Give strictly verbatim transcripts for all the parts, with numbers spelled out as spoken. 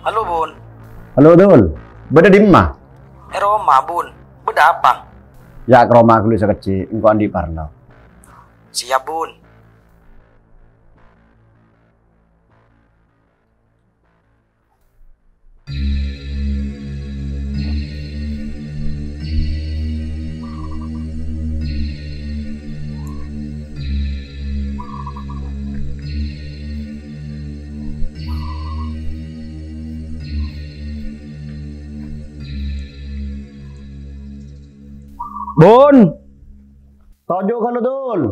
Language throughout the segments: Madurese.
Halo, Bun. Halo, Dul. Bâdâ dimma? È roma, Bun. Bâdâ apa? Ya', ka roma ghâllu sakejjhi', engko' andi' parlo. Siap, Bun. Bun. Toju' ghâllu, Dul.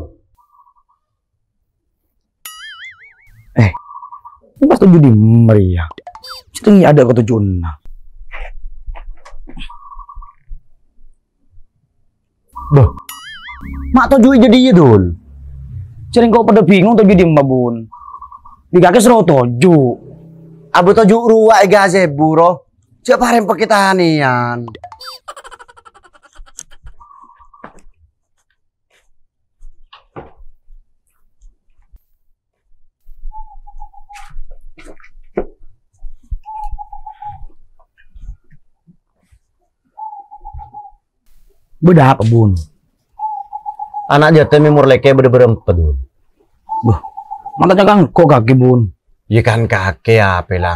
Eh, ini pas toju' dimma rèya? Sèttong adâ' ka toju'na. Bâh, ma' toju' jâdiyâ, Dul? Jhâ' rèng engko' padâ bingung toju' dimma, Bun. Dikake soro toju'. Abâ toju' rowa è gazebo, ro. Jhâ' parèng pèkkèr tanèyan. Bâdâ apa, Bun? Ana' jâtèm è Morlèkè bâdâ bârâmpa, Dul. Bâh, mata cakang ko' kakè, Bun. Yâ kan kakè apa la?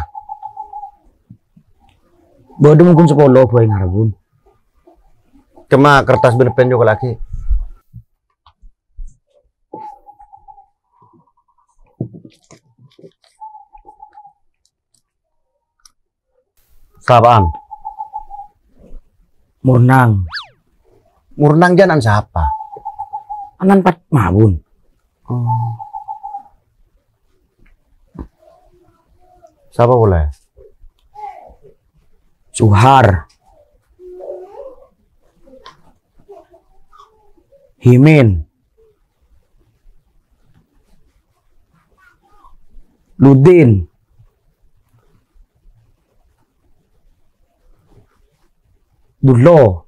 Bâdâ mongghun sapolo bhâi ngara, Bun. Kemma kertas bân pèn jhuko' lagi. Sapa'an? Murnang. Murnang jâ' ana'na sapa? Ana'na Fatma, Bun. Oh. Sapa polè? Suhar. Himin. Ludin. Dulo.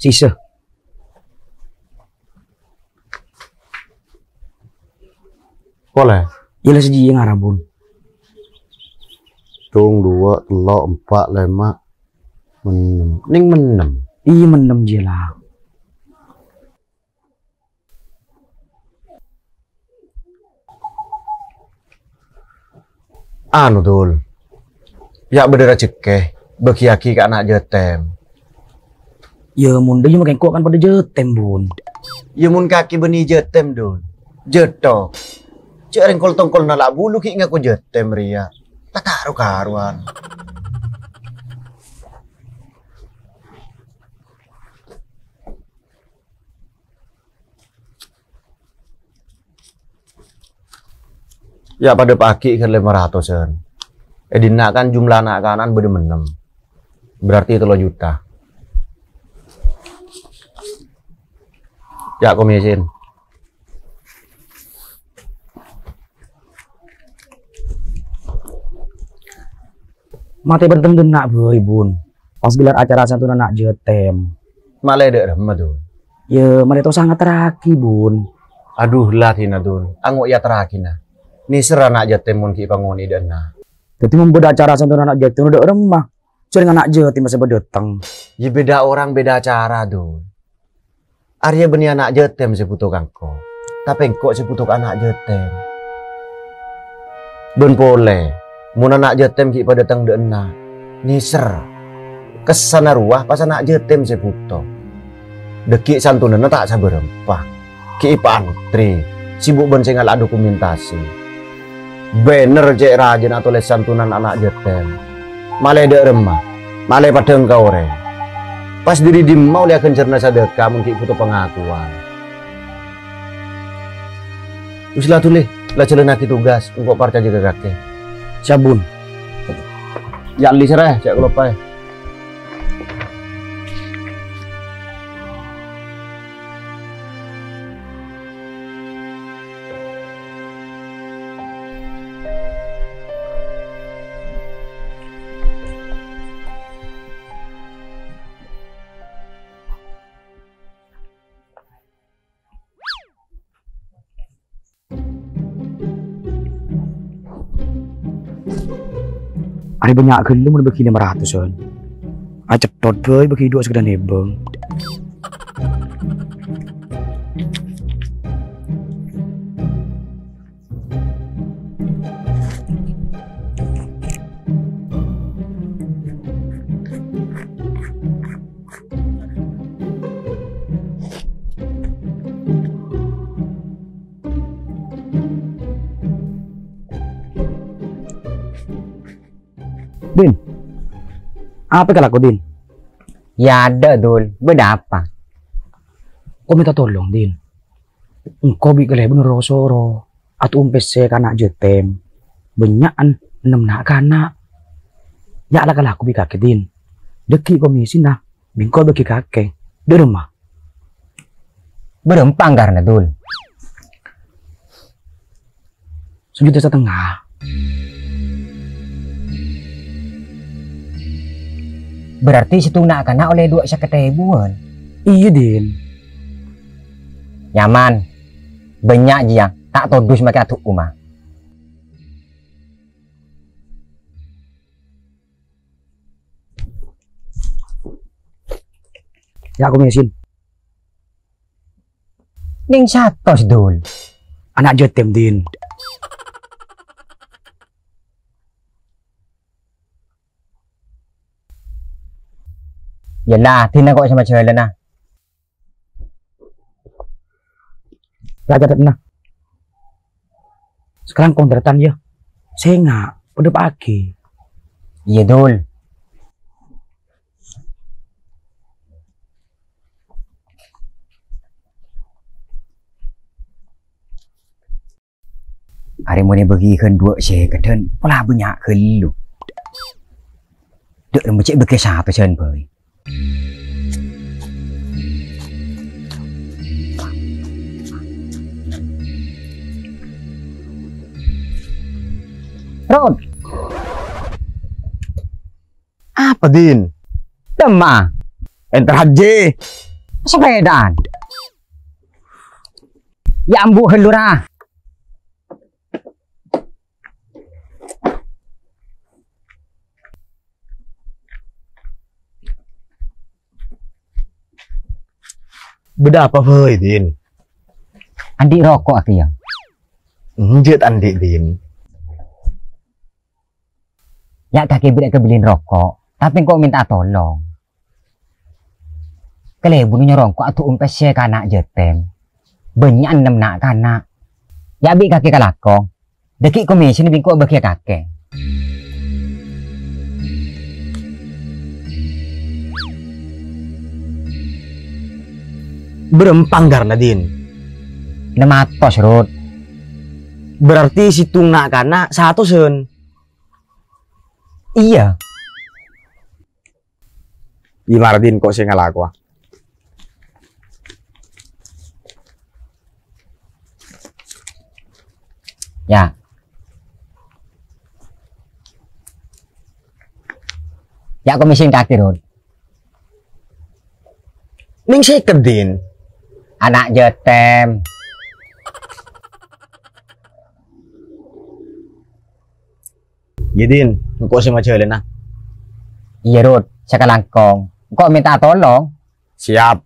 Sisa. Polè? Yâ la sajiyâ ngara, Bun. Sèttong, duwâ', tello', empa', lèma', ennem. Nèng ennem. Iyâ, ennem jiyâ la. Anu, Dul. Yâ' bâdâ rajhekkè, bâgiyâghi ka ana' jâtèm. Yâ, mon dâ' iyâ makè engko' kan padâ jâtèm, Bun. Yâ, mon kakè bânnè jâtèm, Dul. Jâtto. Jâ' rèng kol-tongkolla la' bulu ghi' ngako jâtèm rèya. La ta' ro-karowan. Yâ' padâ paghi' kan lèma ratosan. È dinna' kan jumlah na'-kana'na bâdâ ennem. Berarti tello juta. Yâ', komèsen. Matè bâdâ tèng ghenna' bhâi, Bun. Pas gelar acara santunan na' jâtèm. Malè dâ' remma, Dun? Yâ, malè tosa ngaterraghi, Bun. Adhu, la dhina, Dun. Ango' èyaterraghina. Nèser ana' jâtèm mon ghi' èpangonè'è dâ' enna'. Dhâddhi mon bâdâ acara santunan na' jâtèm dâ' remma. Jhâ' rèng ana' jâtèm sè bâdâ dâteng. Yâ, beda orang, beda cara, Dun. Arèya bânnè ana' jâtèm sè bhuto ka engko', tapè engko' sè bhuto ka ana' jâtèm. Bân polè, mon ana' jâtèm ghi' padâ tèng dâ' enna', nèser. Kèssana rowa pas ana' jâtèm sè bhuto. Dhâggi' santunanna ta' sabârâmpa. Ghi' èpaantrè, sibuk bân sè ngala' dokumentasi. Bannèr cè' rajâna atolès santunan ana' jâtèm. Malè dâ' remma, malè padâ ka orèng. Pas dâri dimma ollè aghânjhârânna sadâka mon ghi' bhuto pangakowan? Wis la, Dun, la jhâlânnaghi tugas, engko' parcajâ ka kakè. Siap, Bun. Yâ' lèsèrè, cè' kaloppaè. Arè bânnya' ghâllu mon bâgi lèma ratusan. Acèthot bhâi bâgi duwâ' sakadhân èbâng. Din, apa kalako, Din? Ya ada, Dul. Bâdâ apa? Ko mènta tolong, Din. Engko' bi' kalèbun ro-soro ato'om pèssè ka ana' jâtèm. Bânnya'an ennem na'-kana'. Ya' la kalako bi' kakè, Din. Dâgghi' komisina, bi' engko' bâgi kakè. Dâ' remma? Bârâmpa anggarna, Dul? Sajuta satengnga. Berarti sèttong na'-kana' ollè duwâ' sèket èbuwân. Iyâ, Din. Nyaman. Bânnya' jiyâ, ta' todus makè adu' omah. Ya', komisin. Nèng satos, Dul. Ana' jâtèm, Din. Yâ la, dinna ko' sè majhâlâna. Ya, catet, nah. Sakalangkong tarètan, yâ. Sènga', padâ pagi. Iyâ, Dul. Arè monè bâgi ghân duwâ' sèkedhân, pola bânnya' ghâllu. Dâ' remma cè' bâgi satosan bhâi. Rod. Apa, Din? Dâmma. Entar haji. Sepèdaan. Ya ambu, ghâllu ra. Bâdâ apa bhâi, Din? Andi' roko' akèya. Enjâ' ta' andi', Din. Ya' kakè bi' kabellin roko', tapè engko' mènta tolong. Kalèbun nyoro engko' adu'um pèssè ka ana' jâtèm. Bânnya' ennem na'-kana'. Ya' bi' kakè kalako. Dâgghi' komisin bi' engko' bâgiyâ kakè. Bârâmpa anggarna, Din? Ennem atos, Rut. Berarti sèttong na'-kana' satosan. Iyâ. Iyâ, mara, Din, ko' sè ngalakowa. Ya. Ya, komisin kakè, Rut. Nèng sèket, Din. Ana' jâtèm. Iyâ, Din, engko' sè majhâlâna. Iyâ, Rut, sakalangkong. Engko' mènta tolong. Siap.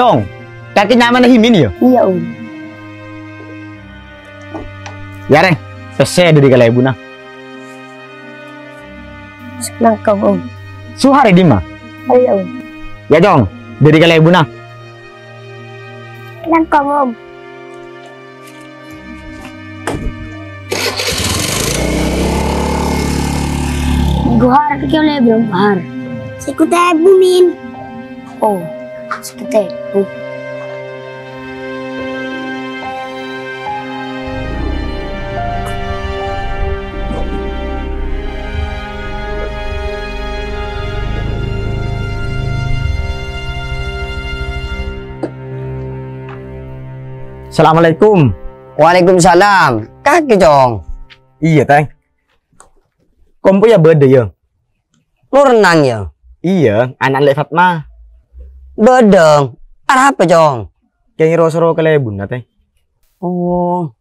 Cong, kakè nyamana Himin, yâ? Iyâ, Om. Yâ, rèng, pèssè dâri kalèbunna. Langkong, Om. Suhar è dimma? Iyâ, Om. Yâ, Cong, dâri kalèbunna. Langkong, Om. Gohar kè ollè belum har. Sèket èbu, Min. Oh, sèket èbu. Assalamualaikum. Waalaikumsalam. Kakè, Cong. Iyâ, Tèng. Kompoyya bâdâ, yâ? Lornang, yâ? Iyâ, ana'na Lè' Fatma. Bâdâ. Arapa, Cong? Kèng ro-soro kalèbunna, Tèng. Oh.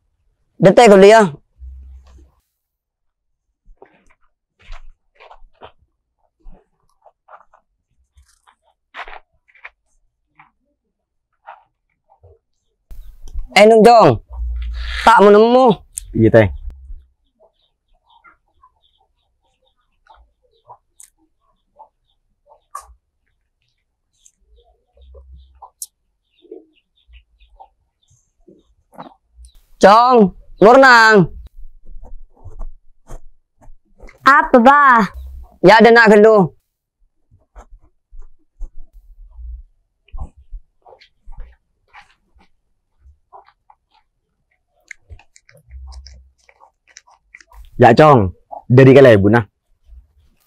Dâteng ghâllu, yâ. Ènom, Cong. Ta' mo-nemmo. Iyâ, Tèng. Cong, Lornang. Apa, Bah? Yâ, dâ' enna' ghâllu. Yâ, Cong, dâri kalèbunna.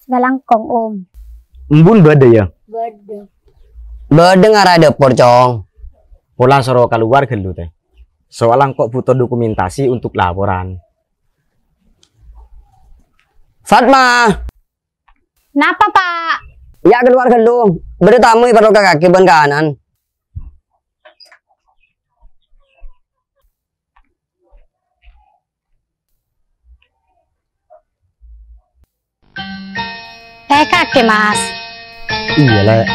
Sakalangkong, Om. Embun bâdâ, yâ? Bâdâ. Bâdâ ngara dâpor, Cong. Pola soro kalowar ghâllu, Tèng. Soalla engko' buto dokumentasi untuk laporan. Fatma! Napa, Pa'? Yâ, kalowar ghâllu. Bâdâ tamoy parlo ka kakè bân kanan. Eh, kakè, Mas. Iyâ, Lè'.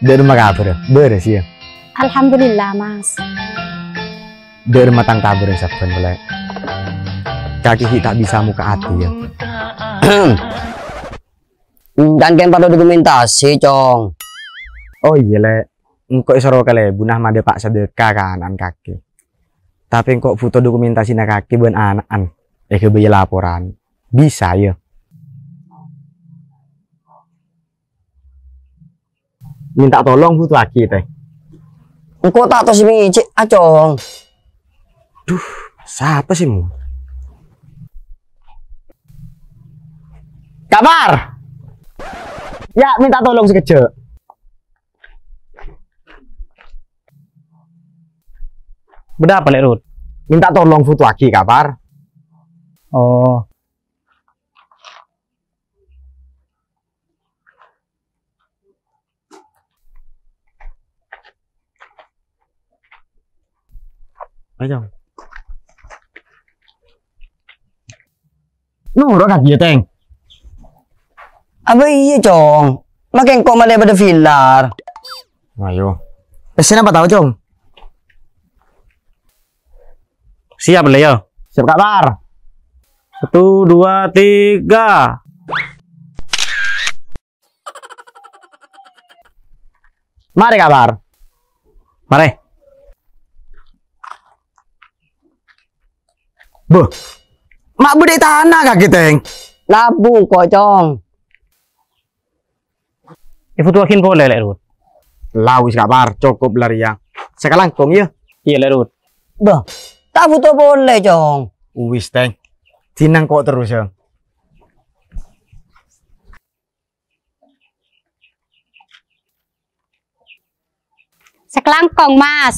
Dâ' remma kabhârrâ? Bârâs, yâ? Alhamdulillah, Mas. Dâ' remma tang kabhârrâ sabbhân, Lè'. Kakè ghi' ta' bisa mokka' atè, yâ? Kan kèng parlo dokumentasi, Cong. Oh, iyâ, Lè'. Engko' èsoro kalèbunna madâpa' sadâka ka ana'na kakè. Tapè engko' buto dokumentasina kakè bân ana'na èghâbâyâ laporan. Bisa, yâ? Minta tolong butuh aki, Tèng. Engko' ta' tos mèjè, a, Cong. Duh, sapa sih mu? Kabar. Yâ, minta tolong sakejjhâ'. Bâdâ apa, Lè' Rut? Minta tolong butuh aki, Kabar. Oh. Ayo. Noro' kakè, yâ, Tèng. Apa iyâ, Cong? Makè engko' malè bâdâ filler. Ayo. Pèssèna apa tao, Cong? Siap, Lè', yâ? Siap, Kabar. Satu, dua, tiga. Marè, Kabar. Marè. Bâh. Ma' bâdâ è tana kakè, Tèng. Labu engko', Cong. Èbutuwaghin polè, Lè' Rut. La wis, Kabar, cokop la rèya. Sakalangkong, yâ? Iyâ, Lè' Rut. Bâh, ta' buto polè, Cong. Wis, Tèng. Dinna engko' terros, yâ. Sakalangkong, Mas.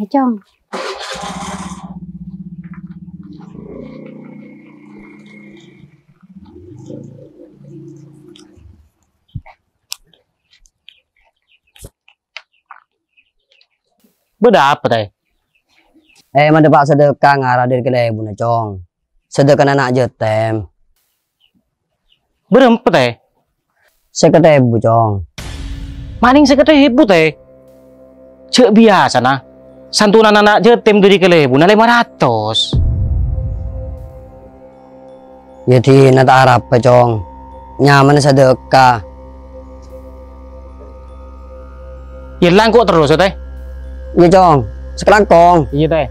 Ayo, Cong. Bâdâ apa, Tè? Eh, madâpa' sadâka ngara dâri kalèbunna, Cong. Sadâkana na' jâtèm. Bârâmpa, Tè? Sèket èbu, Cong. Manèng sèket èbu, Tè? Jâ' biyasana, santunan na' jâtèm dâri kalèbunna lèma ratos. Yâ dinna ta' arapa, Cong. Nyamana sadâka. Yâ langko' terros, yâ, Tè. Iyâ, Cong. Sakalangkong. Iyâ, Tè.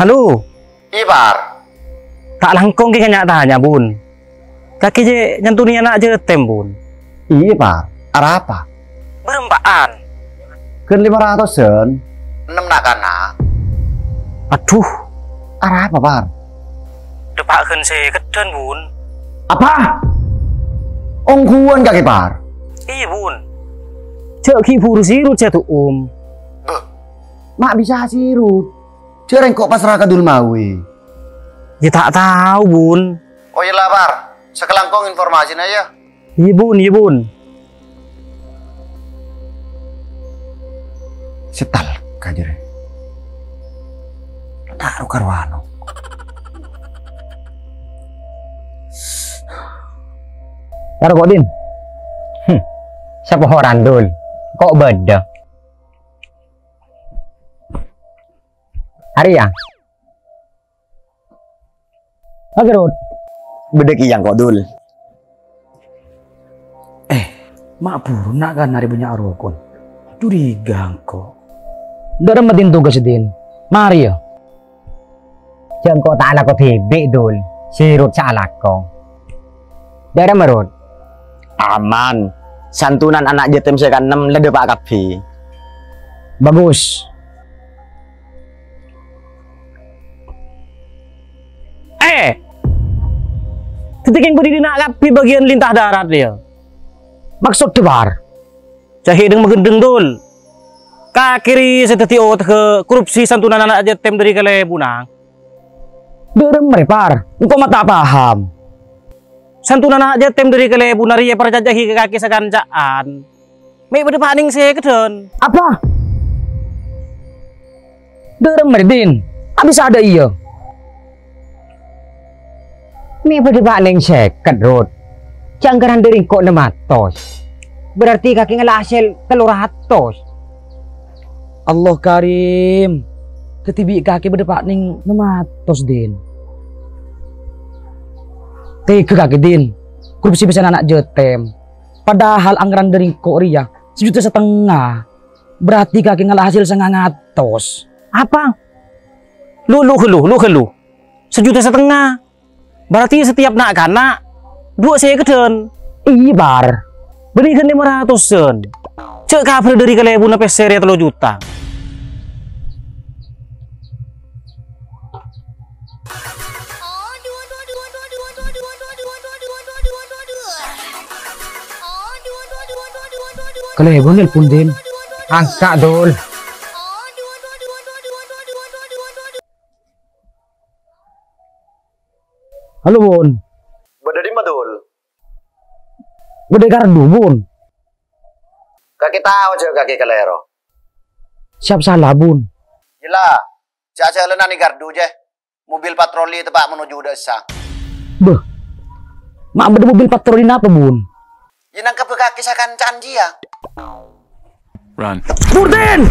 Halo. Iyâ, Par. Ta' langkong ghi' nya-tanya, Bun. Kakè jhâ' nyantonè ana' jâtèm, Bun. Iyâ, Par. Arapa? Bârâmpa'an. Ghân lèma ratosan. Ennem na'-kana'. Adhu. Arapa, Par? Dâpa' ghân sèkèdhân, Bun. Apa? Ongghuwân kakè, Par? Iyâ, Bun. Jhâ' ghi' buru sirut, jhâ' tu'um. Bâh. Ma' bisa sirut. Jhâ' rèng ko' pasra ka Dul Mawi. Yâ ta' tao, Bun. Oh, iyâ la, Par. Sakalangkong informasina, yâ. Iyâ, Bun, iyâ, Bun. Setal ka jârèya. Ta' ro-karowan. Karo ko', Din? Hmm. Sapa orèng, Dul? Ko' bâdâ? Arèya. Agarot. Bâdâ kèya engko', Dul. Eh, ma' buru na'-kana' rè bânnya' rokon. Curiga engko'. Dâremma Din tugas, Din? Marè, yâ. Jhâ' engko' ta' alako dhibi', Dul. Sirut sè alako. Dâremma, Rut? Aman. Santunan ana' jâtèm sè kaennem la dâpa' kabbhi. Bagus. Eh! Dhâddhi kèng bâdâ è dinna' kabbhi bâgiyân lintah darat, yâ? Maksoddhâ, Par? Jhâ' dhâng-maghândhâng, Dul. Kakè rèya sè dhâddhi otegghâ korupsi santunan ana' jâtèm dâri kalèbunna. Dâremma rè, Par? Engko' ma' ta' paham. Santunan ana' jâtèm dâri kalèbunna rèya èparcajâi ka kakè sakanca'an. Mè' bâdâ pa' nèng sèkèdhân. Apa? Dâremma rè, Din? Abis ada iya. Mè' bâdâ pa' nèng sèket, Rut. Jhâ' anggaran dâri engko' ennem atos. Berarti kakè ngala' hasèl tello ratos. Allah Karim. Dhâddhi bi' kakè bâdâ pa' nèng ennem atos, Din. Tegghâ kakè, Din. Korupsi pèssèna ana' jâtèm. Padahal anggaran dâri engko' rèya sajuta satengnga. Berarti kakè ngala' hasèl sangang atos. Apa? Lu, lu, ghâllu, lu, ghâllu. Sajuta satengnga. Berarti setiap na'-kana' duwâ' sèkèdhân. Iyâ, Par. Bânnè ghân lèma ratosan. Jhâ' kabhâr dâri kalèbunna pèssè rèya tello juta. Kalèbun nelpon, Din. Angka', Dul. Halo, Bun. Bâdâ dimma, Dul? Bâdâ è gardu, Bun. Kakè tao jhâ' kakè kalèro. Sèyap sala, Bun. Iyâ la, jhâ' ajhâlânan è gardu, jhâ'. Mobil patroli teppa' menuju dâ' essa. Bâh, ma' bâdâ mobil patroli napa, Bun? Yâ nangkebbhâ kakè sakanca'an jiyâ. Run. Bun, Din!